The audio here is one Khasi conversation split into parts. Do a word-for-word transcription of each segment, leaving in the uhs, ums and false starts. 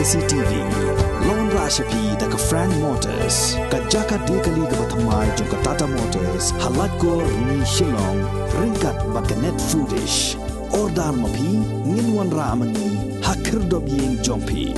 C T V. Long ra sha phi da ka Frank Motors, ka jaka de kali kaba thymmai jong ka Tata Motors, ha Laitkor, Ni Shillong, ryngkat bad ka Net Foodish. Order ma phi, ngin wanrah ma ngi ha khyrdop ïing jong phi.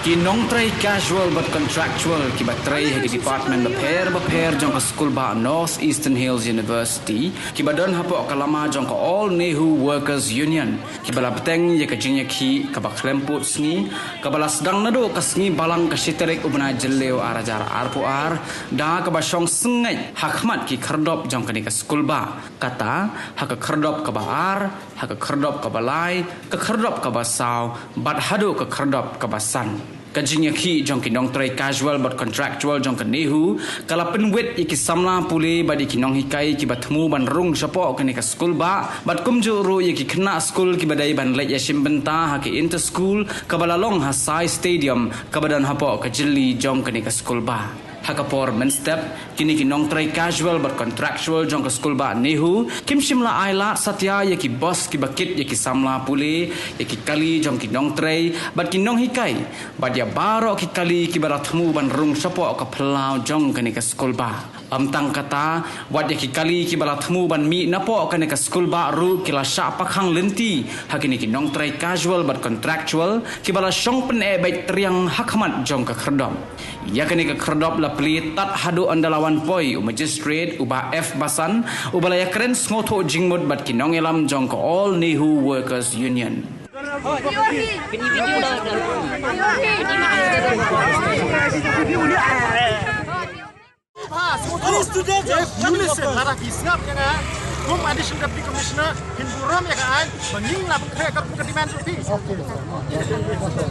Ki nongtrei casual bad contractual kiba trei ha ki department bapher bapher jong ka skulbah North Eastern Hills University, kiba don hapoh ka lama jong ka All Nehu Workers Union, kiba la bteng ïa ka jingïakhih kaba khlempud sngi, kaba la sdang naduh ka sngi Balang ka shi tarik u bnai Jylliew ar hajar arphew ar, da kaba shong sngewbha ha khmat ki khyrdop jong kane ka skulbah. Kata, ha ka khyrdop kaba ar, ha ka khyrdop kaba lai, ka khyrdop kaba saw, bad haduh ka khyrdop kaba san. Ka jingïakhih jong ki nongtrei casual bad contractual jong ka Nehu, ka la pynwit ïa ki samla pule bad ïa ki nonghikai kiba thmu ban rung shapoh kane ka skulbah, bad kumjuh ruh ïa ki khynnah skul kiba dei ban leit ïashim bynta ha ki inter school, kaba la long ha Sai Stadium, kaba don hapoh ka jylli jong kane ka skulbah. Ha ka por mynstep, kine ki nongtrei casual bad contractual jong ka skulbah Nehu, kim shym la ailad satia ïa ki bos kiba kit ïa ki samla pule, ïa ki kali jong ki nongtrei, bad ki nonghikai, bad ïa baroh ki kali kiba la thmu ban rung shapoh ka phyllaw jong kane ka skulbah. Ym tang kata, wat ïa ki kali kiba la thmu ban mih napoh kane ka skulbah ruh ki la shah pakhang lynti ha kine ki nongtrei casual bad contractual, kiba la shong pyneh beit triang ha khmat jong ka khyrdop. Ïa kane ka khyrdop la plie tad haduh ynda la wan poi u magistrate u Bah F Basan, uba la ïakren sngewthuh jingmut bad ki nongïalam jong ka All Nehu Workers Union. Please, students, you listen. Lada phi sngap ïa nga, kum Additional Deputy Commissioner, phin burom ïa ka aiñ, ba ngin lah pynkhreh katkum ka demand jong phi.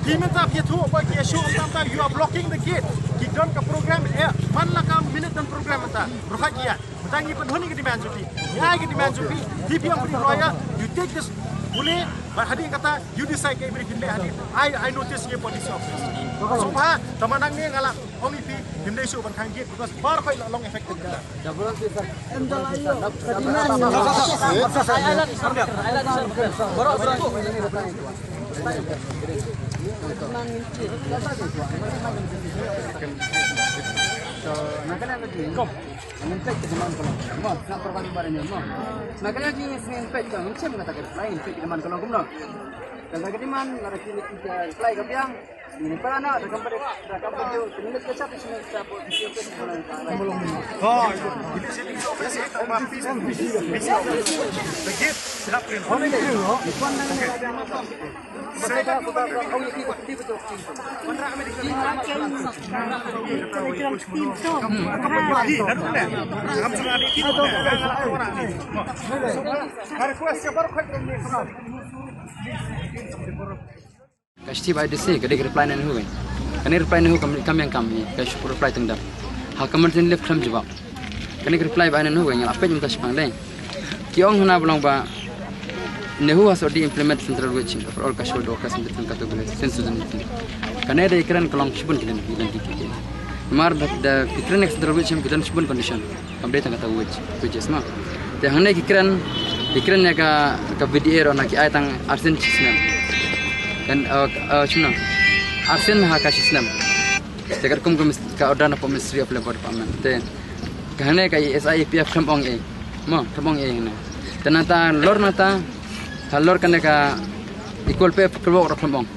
Phi mynta phi ïathuh ba ki ïashoh mynta, mynta, you are blocking the gate. Ki don ka program, eh, man la ka minit don program mynta. Ruh ki ïa. Mynta ngi pynhun ïa ka demand jong phi. Ïa ka demand jong phi. Phi phi ong phi lawyer, you take this pule, bad hadien kata, you decide ka i bri phin leh hadien. I, I notice ïa police office. So ba, tang ma nangne nga la ong ïa phi, phim dei shuh ban khang gate, because baroh khoit la long affected. Ka shithi ba I D C ka dei ka reply na Nehu. Kane reply Nehu kam, kam ïa kam, ka shu reply tang da. Ha ka maternity leave khlem jubab. Kane ka reply ba Nehu nga la peit mynta shipang dei. Ki ong hana ba long ba Nehu has already implement central wage for all casual workers in different categories since two thousand eighteen. Kane dei kren ka long shibun ki dei ki dei ki. Namar da, da ki kren central wage ki don shibun condition. Kam dei tang kata wage, wages ma. Te hangne ki kren, ki kren ïa ka, ka V D A ruh na ki ai tang arsien shisnem. Kan, uh, uh, shimno? Arsien ha ka shisnem. Te katkum ka mis-, ka order na Ministry of Labour Department. Te ka hangne ka E S I, E P F khlem ong ei. Ma, khlem ong ei hangne. Te nangta lor nangta, halor kane ka equal pay khlem ong ruh khlem ong.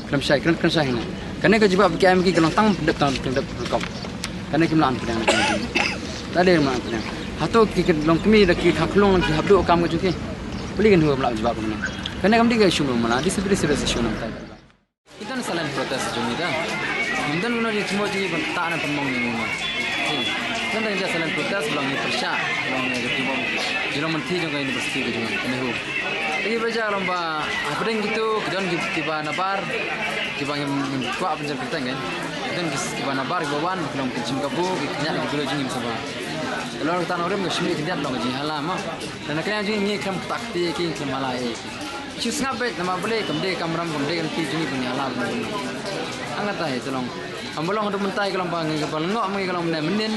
Khlem shai, khlem, khlem shai hangne. Kane ka jubab ba ki ai ma ki ka long tang dep tang dep rukom. Kane kim lah pdiang. Ta dei ma pdiang. Hato ki ka long kmie da ki kha khlung ki hap duh kam ka jong ki. Puli kan hu ba lah jubab kane. Kane kam dei ka issue ma la, dei serious issue nangta. Ki don silent protest jong ngi da. Ngim don kano jingthmu jong ngi ban ktah ne pynmong ïa ngi ma. Ki don da silent protest ba long ngi pyrshah, ba long ngi ka jingmong, jingmong mynthi jong ka university ka jong ngi, ka Nehu. Te ba jia long ba hapdeng kito ki don ki, kiba nabar, kiba ngim, ngim kwah pynjah kyrteng kan. Ki don ki, kiba nabar kiba wan, ki long ki jingkabu, ki kynjat ki briew jong ngi sngewbha. Ka long ka tang rim ka shim ka kynjat long ka jinghala ma. Te na ka liang jong ngi khlem ktah kti ïa ki, khlem hala ïa ki. Shu sngap beit namar balei kam dei kamram, kam dei ka lynti jong ngi ban ïalam. Hangta hi te long. Kam ba long haduh mynta ka long ba ngi ka ba lyngngoh ma ngi ka long mynne mynnin.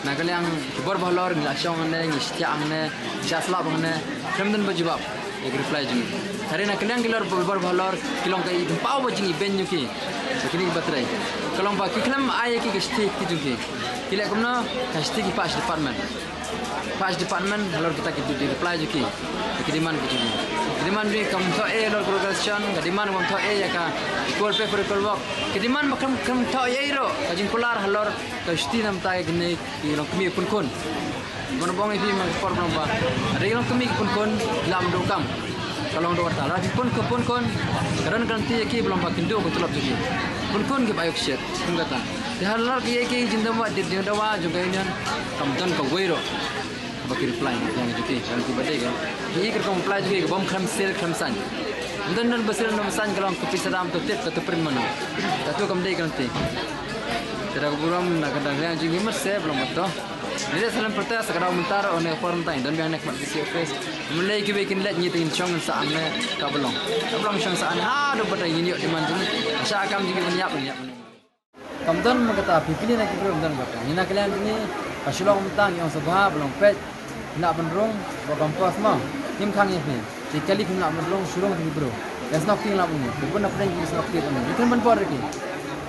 Na ka liang ki bor ba halor ngi la shong hangne, ngi shitiah hangne, ngi shah slap hangne. Khlem don ba jubab ïa ka reply jong ngi. Tare na ka liang ki lor bor bor halor ki long ka i paw ba jingibeiñ ïa ki. Ba kine ki ba trei. Ka long ba ki khlem ai ïa ki ka shithi ki jong ki. Ki leh kumno ka shithi ki pass department. Pass department halor kita ki duty reply jong ki. Ki demand ki jong ki. Ki demand jong ki kam thoh ei halor ka regression, ka demand kam thoh ei ïa ka equal pay for equal work. Ki demand ba kam kam thoh ei ruh ka jingkular halor ka shithi namar ta kine ki long kmie pun khun. Ban ong ïa phi man ka por ba long ba. Hynrei ki long kmie ki pun khun, ki lah ban duh kam. Ka long duh kata. Lada ki pun khun, pun khun, ka don guarantee ïa ki ba long ba kin duh ka tulop jong ki. Pun khun ki ba ïoh kshiat, kum kata. Te halor ki ïa ki jingdawa, jingdawa jong ka union, kam don kawei ruh ba ki reply ïa ki jong ki. Jong ki ba dei ka, ki ïa ki rukom reply jong ki ka bym khlem sir khlem sign. Ym don, don ba sir, don ba sign, ka long ka pisa dam, to tip, ka to print mano. Kata kam dei guarantee. Te da ka burom na ka dang liang jong ki, mar se ba long ba to. Ngi dei sa lem protest ka daw mynta ruh, ne ka por mynta don biang ne ka mat B C office. Mynlei kiwei kin leit, ngi te ngin shong ngin sa ang ne ka ba long. Ka ba long shong sa ang haduh ba dei ngin ïoh demand jong ngi. Ka shah kam jong ngi ban ïap, ban ïap. Kam don ma kata, phi kylli na ki briew, ym don kata. Ngi na ka liang jong ngi, ka Shillong mynta ngi ong sngewbha ba long peit. Ngi lah ban rung, ba kam pos mo. Ngim khang ïa phi. Te kali kim lah ban rung, shu rung ki briew. Ïa snoh ki lah ban rung. Te bun na pdeng ki snoh ki ban rung. Ngi khlem ban bor ïa ki.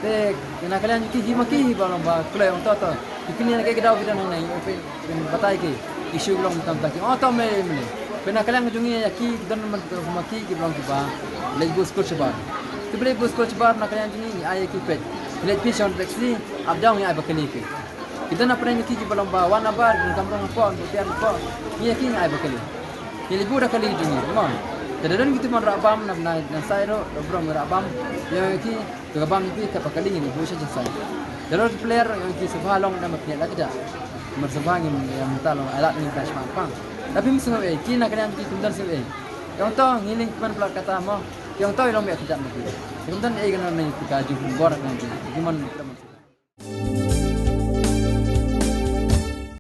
Te na ka liang ki hi ma ki hi ba long ba kloi ong to to. Ki kine na ki daw ki don hangne, phi, phin batai ki. Ki shu long tam ta ki. Oh to me me. Phi na ka liang jong ngi ïa ki don man ma ki ki long ki ba leit bus coach bar. Ki ba leit bus coach bar na ka liang jong ngi ai ki peit. Leit pi shon taxi, up down ngi ai ba kali ki. Ki don na pdeng ki ki ba long ba wan abar, ki kam rong hapoh, ki tiar hapoh. Ngi ïa ki ngi ai ba kali. Ngi leit bud da kali jong ngi, mo. Te da don ki tu mon Rabam na, na, na sai ruh, da brong Rabam. Ïa ki, to ka bam ki, te ba kali ngi leit bud sha jong sai. Da don ki player, ïa ki sngewbha long da mat ngi la ki da. Mar sngewbha ngi ïa mynta long alat ngi ka shma pang. Tapi ym sngewbha ei, ki na ka liang ki kum don sngewbha ei. Ïa to ngi ling ki man pla kata mo. Ïa to i long bia ki da mat ngi. Kum don ei ka na ngi ka jingkhumbor ka ngi. Ki man